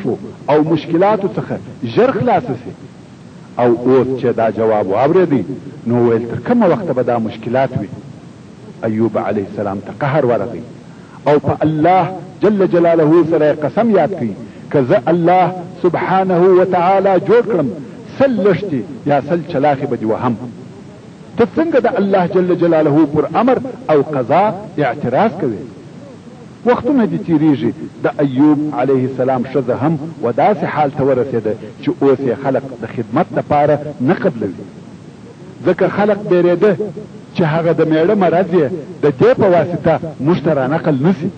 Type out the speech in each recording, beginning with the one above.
تکالیفو او مشکلاتو څخه ژر خلاصه شي. او اوس چې دا جواب واورېدی نو ویل تر کومه وخته به دا مشکلات وي؟ ایوب علیه السلام ته قهر ورغی او په الله جل جلاله سره یې قسم یاد کړ، که زه الله سبحانه وتعالی جوړ کړم 100 لښتې یا 100 چلاخې به دې وهم. ته څنګه د الله جل جلاله پر امر او قضا اعتراض کوې؟ وختونه دې تېرېږي، د ایوب علیه السلام ښځه هم و داسې حال ته ورسېده چې اوس یې خلق د خدمت لپاره نه قبلوي، ځکه خلق بېرېده چې هغه د مېړه مرض یې د دې په واسطه موږ ته رانقل نه شي.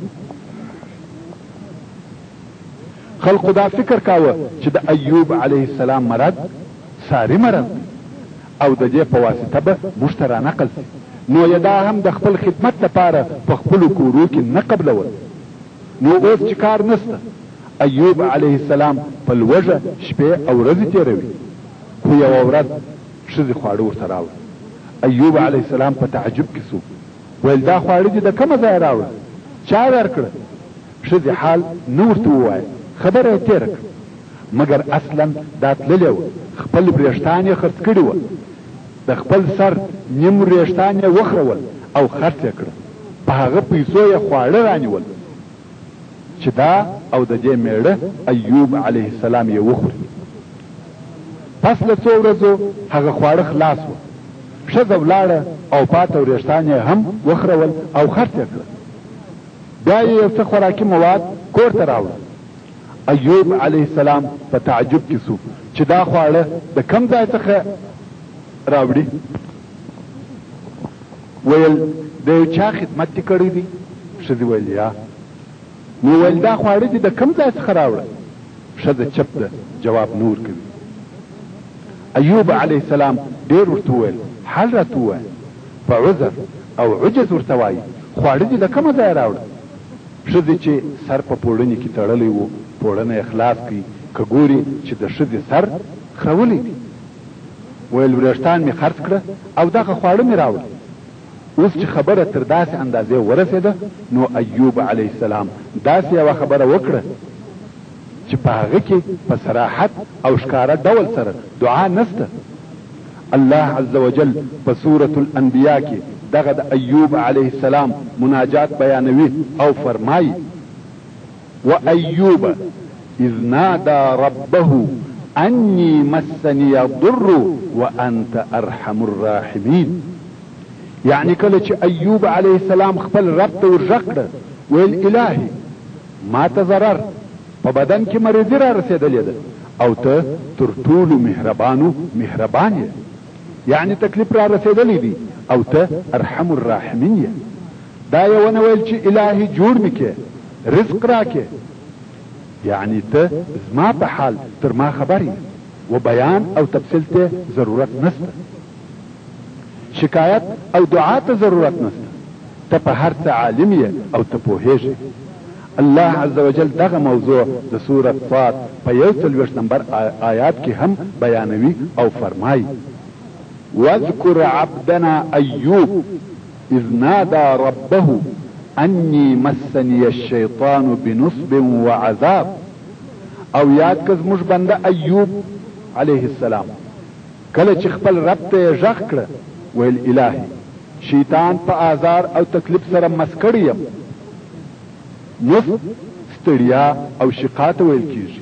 خلقو دا فکر کاوه چې د ایوب علیه السلام مرض ساري مرض دی او د دې په واسطه به موږ ته رانقل شي، نو یې دا هم د خپل خدمت لپاره په خپلو کورو کې نه قبلول. نو اوس چې کار نشته، ایوب علیه السلام په لوږه شپې او ورځې تېروي. خو یوه ورځ ښځې خواړه ورته راوړل. ایوب علیه السلام په تعجب کې شو، ویل دا خواړه دې د کومه ځایه راوړل؟ چا درکړه؟ ښځې حال نه ورته ووایه، خبره یې تېره کړه. مګر اصلا دا تللې وه، خپل وریښتان یې خرڅ کړي وه، د خپل سر نیم وریښتان یې وخرول او خرڅ یې کړه، په هغه پیسو یې خواړه رانیول چې دا او د دې مېړه ایوب علیه السلام یې وخوري. پس له څو ورځو هغه خواړه خلاص وه، ښځه ولاړه او پاته وریښتان یې هم وخرول او خرڅ یې کړه. بیا یې یو څه خوراکي مواد کور ته راوړل. ایوب علیه السلام په تعجب کې سو چې دا خواړه د کم ځای څخه راوړي؟ ویل د یو چا خدمت دې کړی دی؟ ښځې ویل یا. نو ویل دا خواړه دې د کم ځای څخه راوړل؟ ښځه چپ ده، جواب نه ورکوي. ایوب علیه السلام ډېر ورته وویل حال راته ووایه. په عذر او عجز ورته وایي خواړه دې د کومه ځایه راوړل؟ ښځې چې سر په پوړني کې تړلی و، پوړنی یې خلاص کړ، که ګوري چې د ښځې سر خرولی دی. ویل وریښتان مې خرڅ کړه او دغه خواړه مې راوړل. اوس چې خبره تر داسې اندازې ورسېده نو ایوب علیه السلام داسې یوه خبره وکړه چې په هغه کې په صراحت او ښکاره ډول سره دعا نشته. الله عز وجل په سورة الانبیاء کې دغه د ایوب علیه السلام مناجات بیانوي او فرمایي، وایوب اذ نادی ربه انی مسنی الضر وانت ارحم الراحمین. یعنی کله چې ایوب علیه السلام خپل رب ته ورغږ کړه، ویل الهي ما ته ضرر په بدن کې مریضي را رسېدلې ده او ته تر ټولو مهربانو مهربان یې، یعنی تکلیف را رسېدلی دی او ته ارحم الراحمین یې. دا یې ونه ویل چې الهي جوړ مې کې، رزق راکې، یعنی ته زما په حال تر ما خبر یې و بیان او تفصیل ته ضرورت نشته، شکایت او دعا ته ضرورت نشته، ته په هر څه عالم یې او ته پوهېږې. الله عز وجل دغه موضوع د سورة صاد په 41 نمبر آیات کې هم بیانوي او فرمایي، واذکر عبدنا ایوب اذ نادى ربه انی مسنی الشیطان بنصب وعذاب. او یاد که زموږ بنده ایوب علیه السلام کله چې خپل رب ته یې غږ کړه، ویل الهي شیطان په آزار او تکلیف سره مس کړی یم. نصب ستړیا او شقا ته ویل کیږي.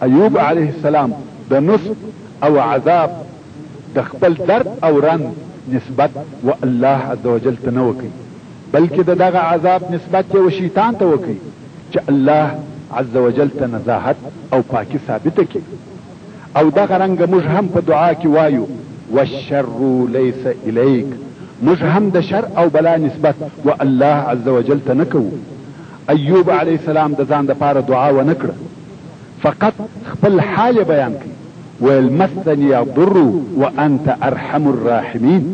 ایوب علیه السلام د نصب او عذاب د خپل درد او رنځ نسبت و الله عز وجل ته نه وکړي، بلکې د دغه عذاب نسبت یې و شیطان ته وکړي چې الله عز وجل ته نزاهت او پاکي ثابته کړي. او دغه رنګه موږ هم په دعا کې وایو والشر لیس الیک، موږ هم د شر او بلا نسبت و الله عز وجل ته نه کوو. ایوب علیه السلام د ځان دپاره دعا ونه کړه، فقط خپل حال یې بیان کړ، ویل مسنی الضر وانت ارحم الراحمین.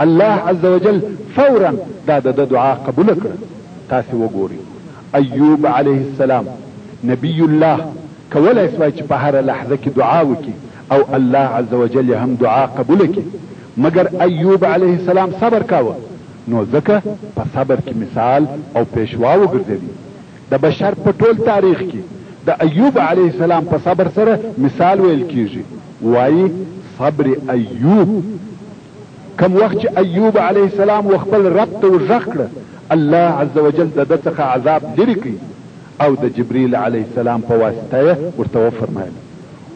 الله عز وجل فورا دا د ده دعا قبوله کړه. تاسې وګورئ ایوب علیه السلام نبی الله کولای سوای چې په هره لحظه کې دعا وکړي او الله عز وجل یې هم دعا قبوله کړي، مګر ایوب علیه السلام صبر کاوه، نو ځکه په صبر کې مثال او پیشوا وګرځېدی. د بشر په ټول تاریخ کې د ایوب علیه السلام په صبر سره مثال ویل کیږي، وایي، صبر ایوب. کوم وخت چې ایوب علیه السلام و خپل رب ته ورږغ کړه، الله عزوجل د ده څخه عذاب لرې کړ او د جبریل علیه السلام په واسطه یې ورته وفرمایل،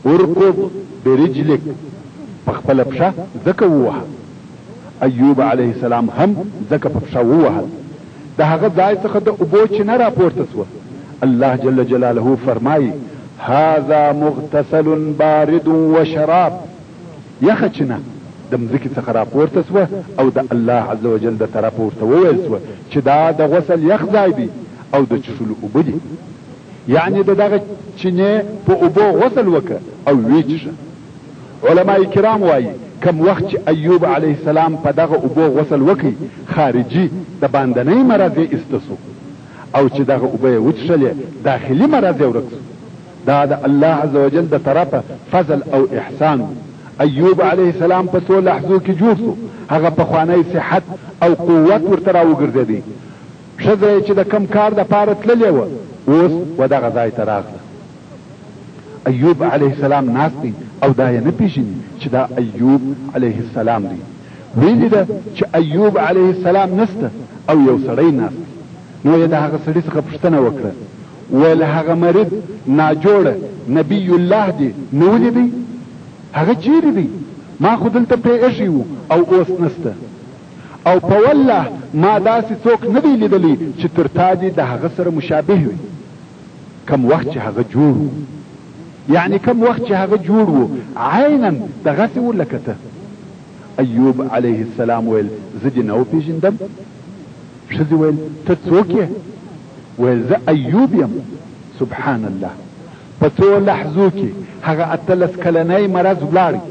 ارکض برجلک، په خپله پښه ځکه ووهه. ایوب علیه السلام هم ځکه په پښه ووهل. د هغه ځای څخه د اوبو چینه راپورته شوه. الله جل جلاله فرمایي، هذا مغتسل بارد وشراب، یخه چینه د مځکې څخه راپورته شوه او د الله عزوجل د طرفه ورته وویل شوه چې دا د غسل یخ ځای دی او د چښلو اوبه دي. یعنې د دغه چینې په اوبو غسل وکړه او ویې چښه. علماء کرام وايي، کوم وخت چې ایوب علیه السلام په دغه اوبو غسل وکړ، خارجي، د باندنۍ، مرض یې ایسته شو او چې دغه اوبه یې وڅښلې، داخلي مرض یې ورک شو. دا د الله عزوجل د طرفه فضل او احسان وو. ایوب علیه السلام په څو لحظو کې جوړ شو، هغه پخوانی صحت او قوت ورته راوګرځېدی. ښځه یې چې د کوم کار دپاره تللې وه، اوس ودغه ځای ته راغله. ایوب علیه السلام ناست دی او دا یې نه پیژني چې دا ایوب علیه السلام دی. ویې لیده چې ایوب علیه السلام نشته او یو سړی ناست دی، نو یې د هغه سړي څخه پوښتنه وکړه، ویل هغه مرید ناجوړه نبی الله دې نه ولیدی؟ هغه چیرې دی؟ ما خو دلته پرې ایښی و او اوس نشته. او په والله ما داسې څوک نه دی لیدلی چې تر تا دې د هغه سره مشابه وي. کوم وخت چې هغه جوړ وو، یعنې کوم وخت چې هغه جوړ وو عینا دغسې وو لکه ته. ایوب علیه السلام ویل، زه دې نه وپېژندم؟ ښځې ویل، ته څوک یې؟ ویل، زه ایوب یم. سبحان الله، په څو لحظو کې هغه 18 کلنی مرض ولاړی.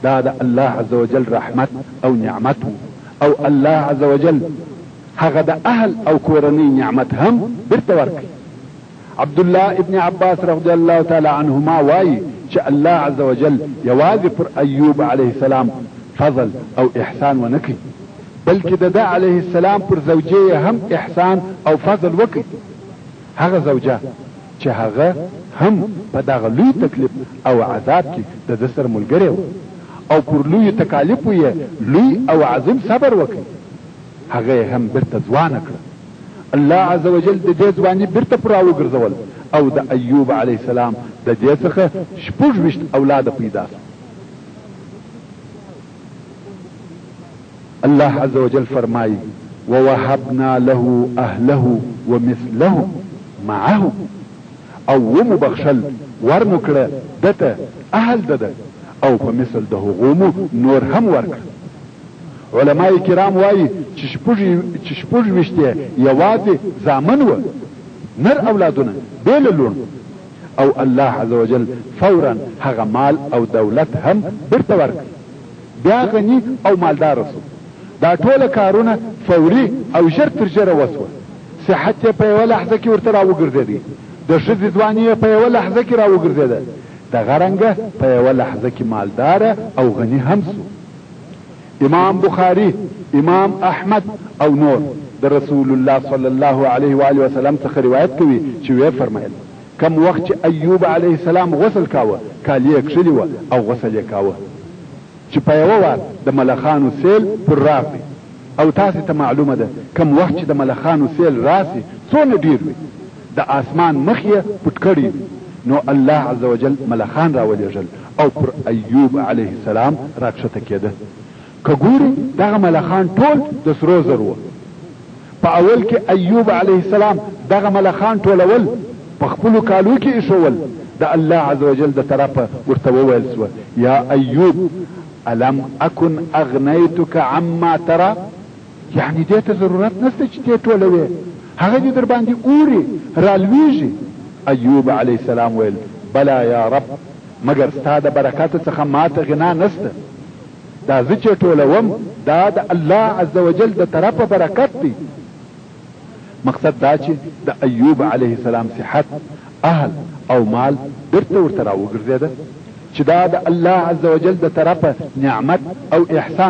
دا د الله عزوجل رحمت او نعمت وو او الله عزوجل هغه د اهل او کورنۍ نعمت هم بیرته ورکړ. عبدالله ابن عباس رضی الله تعالی عنهما وايي چې الله عزوجل یوازې پر ایوب علیه السلام فضل او احسان ونه کړ، بلکې د ده علیه السلام پر زوجې یې هم احسان او فضل وکړ، هغه زوجه چې هغه هم په دغه لوی تکلیف او عذاب کې د ده سره ملګرې وه او پر لویو تکالیفو یې لوی او عظیم صبر وکړ. هغه یې هم بیرته ځوانه کړه. الله عزوجل د دې ځواني بیرته پر راوګرځول او د ایوب علیه السلام د دې څخه 26 اولاده پیدا شو. الله عزوجل فرمایي، ووهبنا له اهله ومثلهم معهم، او ومو بخښل، ورمو کړه، ده ته اهل دده او په مثل د هغو مو نور هم ورکړه. علماء کرام وايي چې 26 یې یوازې زامن وه، نر اولادونه بې له لوڼو، او الله عزوجل فورا هغه مال او دولت هم بیرته ورکړ، بیا غني او مالداره شو. دا ټوله کارونه فوري او ژر تر ژره وشوه. صحت یې په یوه لحظه کې ورته راوګرځېدی، د ښځې ځواني یې په یوه لحظه کې راوګرځېده، دغه رنګه په یوه لحظه کې مالداره او غني هم شو. امام بخاري، امام احمد او نور د رسول الله صلی الله علیه و آله وسلم څخه روایت کوي چې ویې فرمایل، کوم وخت چې ایوب علیه السلام غسل کاوه، کالي یې کښلي وه او غسل یې کاوه چې په یوه وار د ملخانو سیل پر راغی او تاسې ته معلومه ده کوم وخت چې د ملخانو سیل راسي څونه ډیر وي، د آسمان مخ یې پټ کړی وي، نو الله عزوجل ملخان راولېږل او پر ایوب علیه السلام راکښته کېده. که ګوري دغه ملخان ټول د سرو زرو وه. په اول کې ایوب علیه السلام دغه ملخان ټولول، په خپلو کالو کې ایښوول، د الله عزوجل د طرفه ورته وویل شوه، یا ایوب الم اکن اغنیتک عما تری، یعنې دې ته ضرورت نشته چې تې ټولوې، هغه دې درباندې اوري، رالویږي. ایوب علیه السلام ویل، بلی یا رب، مګر ستا د برکتو څخه ماته غنا نشته، دا زه چې ټولوم دا د الله عزوجل د طرفه برکت دی. مقصد دا چې د ایوب علیه السلام صحت، اهل او مال بیرته ورته راوګرځېده، چې دا د الله عزوجل د طرفه نعمت او احسان.